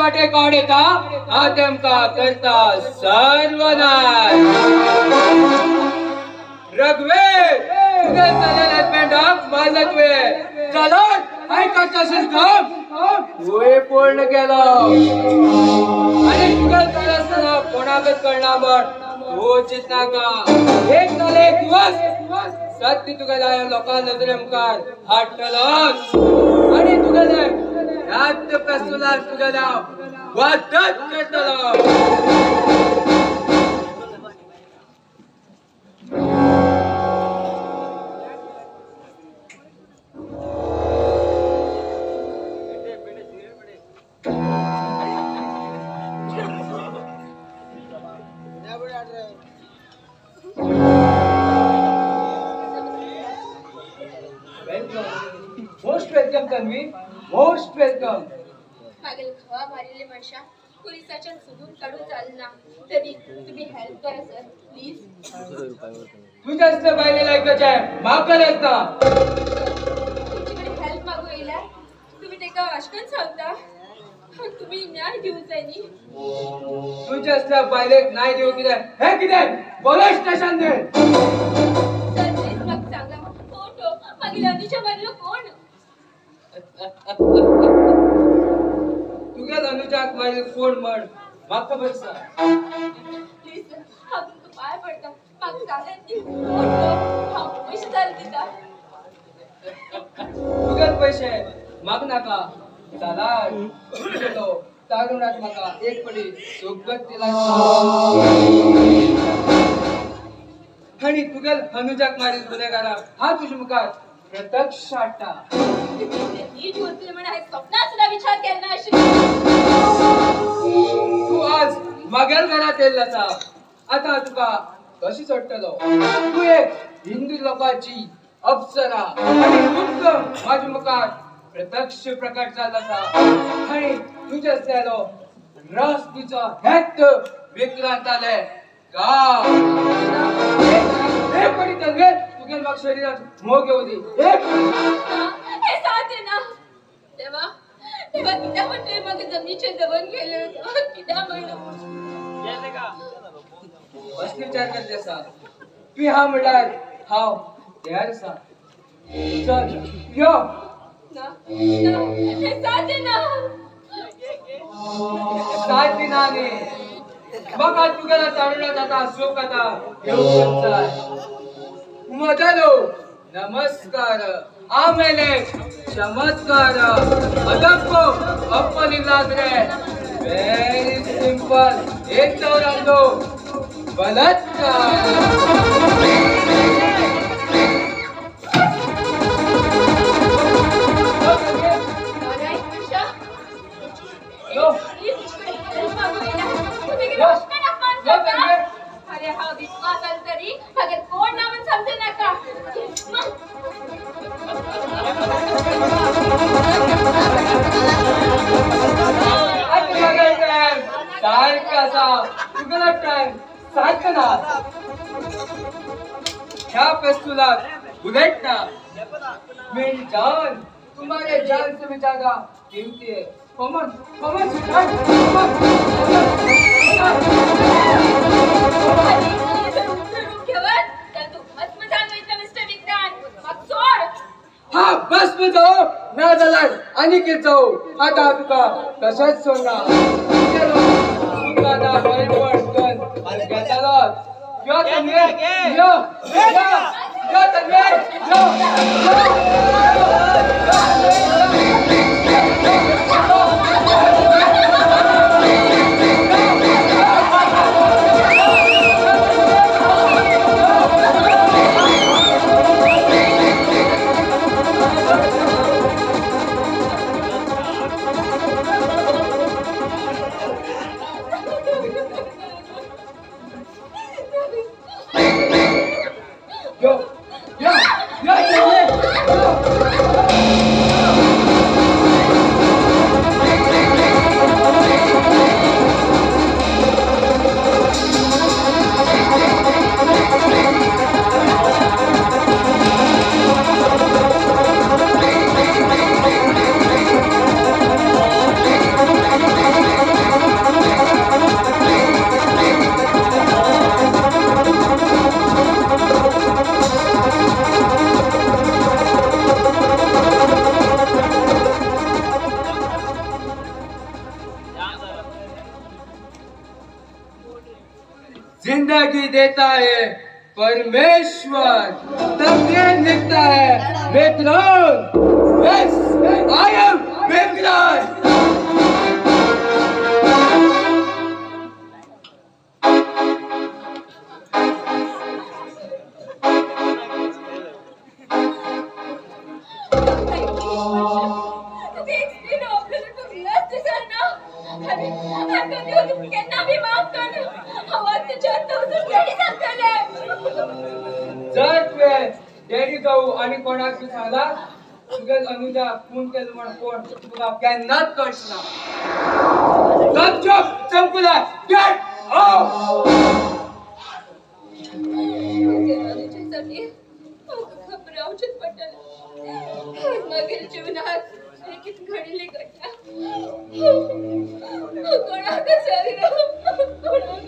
वाटे काडता हा तेमका करता सर्वनाश. रघुवीर तुगे चलेले पेंडाक मारले तुवें चलत हांवें करता अशें काम तुवें पूर्ण केलो आनी तुगे चल आसतना कोणाकच कळना म्हण तूं चिंतनाका. एक नाल्यार एक दिवस सत्य तुगेल्या लोकां नजरे मुखार हाडटलोच आनी तुगेले ह्याच पेस्तुलार तुगेल्या वादच करतलो. Most welcome Tanvi, most welcome. मागील घवा मारिल्ले मनशा पुलिसाच्यान सोदून काडून चालना तरी तुम्ही हेल्प करा सर प्लीज. तुझ्या असले बायले लायकाचे म्हाका गरज ना. तुमचे कडेन हेल्प मागू येयल्या तुम्ही तेका अशें सांगता तुम्ही न्याय दिवंक जाय न्ही. तुझ्या असल्या बायलेक न्याय दिवं कितें हें कितें police station the. Sir please म्हाका सांगा कोण तो मागीर अनुजा मारलो कोण? तुगेल अनुजाक मारलो कोण म्हण म्हाका खबर आसा. प्लीज सर हांव तुमकां पांय पडटा म्हाका सांगात न्ही कोण तो हांव पयशे जाले दिता. तुगेल पयशे म्हाका नाका. जाल्यार तुगेलो तारुणाक म्हाका एक पडी सुगत दिला आनी तुगेल अनुजाक मारील गुन्हेगाराक हांव तुजे मुखार प्रत्यक्ष हाडटा. नीज उरतले म्हण हांवें स्वप्नात सुद्दां विचार केलो ना आशिल्लो. तूं आज मागेल घरांत येयल्लो आसा आतां तुका कशी सोडटलो? तूं एक हिंदू लोकांची अप्सरा आनी तुमकां म्हाजे मुखार प्रत्यक्ष प्रकट जाल्लो आसा आनी तुजे आसलेलो रस तुजो हेत विक्रांताले गांव. एक पडी तन्वी तुगेल म्हाका शरिरात मोग येवं दी. एक हे साथ ना तेव्हा तेव्हा कित्याक म्हण तुवें म्हाका जमनीचेर दवरून गेलें तेव्हा कित्याक म्हण कसलो विचार करते आसा तुवें? हा म्हणल्यार हांव तयार आसा. चल यो. ना ना हे साथ ना 7 दिनांनी म्हाका तुगेल्या तारुणात आतां सुख आतां येवंक जाय. ಮೊದಲು ನಮಸ್ಕಾರ, ಆಮೇಲೆ ಚಮತ್ಕಾರ. ಅದಕ್ಕೂ ಒಪ್ಪಲಿಲ್ಲಾದ್ರೆ ವೆರಿ ಸಿಂಪಲ್, ಎಂತವರಂದು ಬಲಾತ್ಕಾರ. अरे हा विश्वास तरी मगर कोण ना म्हण समजे नाका. सारखं असा तुगेलो टायम सारखं ना. ह्या पेस्तुलाक बुलेट ना. मेरी जान तुम्हारे जान से भी ज्यादा कीमती है. कमन कमन कमन. हा बस जाऊ ना जाल्यार आनी कितें जाऊ. आतां तुका तशेंच सोडना. तुका आतां बरेपण घेतलोच. यो तन्वीर, यो यो यो तन्वीर, यो yo yo yo yo. देता है परमेश्वर, तकदीर लिखता है विक्रम। Yes, I am Vikram. जर तुवें डॅडी जाऊ आनी कोणाक बी सांगला तुगे अनुजा खून केलो म्हण कोण तुका केन्नाच कळचना। गपचूप चमकुला गेट आउट। घाबरावचेच पडटलें। मागीर जीवनात लेगीत घडिल्ली घटना कोणाकच सांगना, कोणाकच।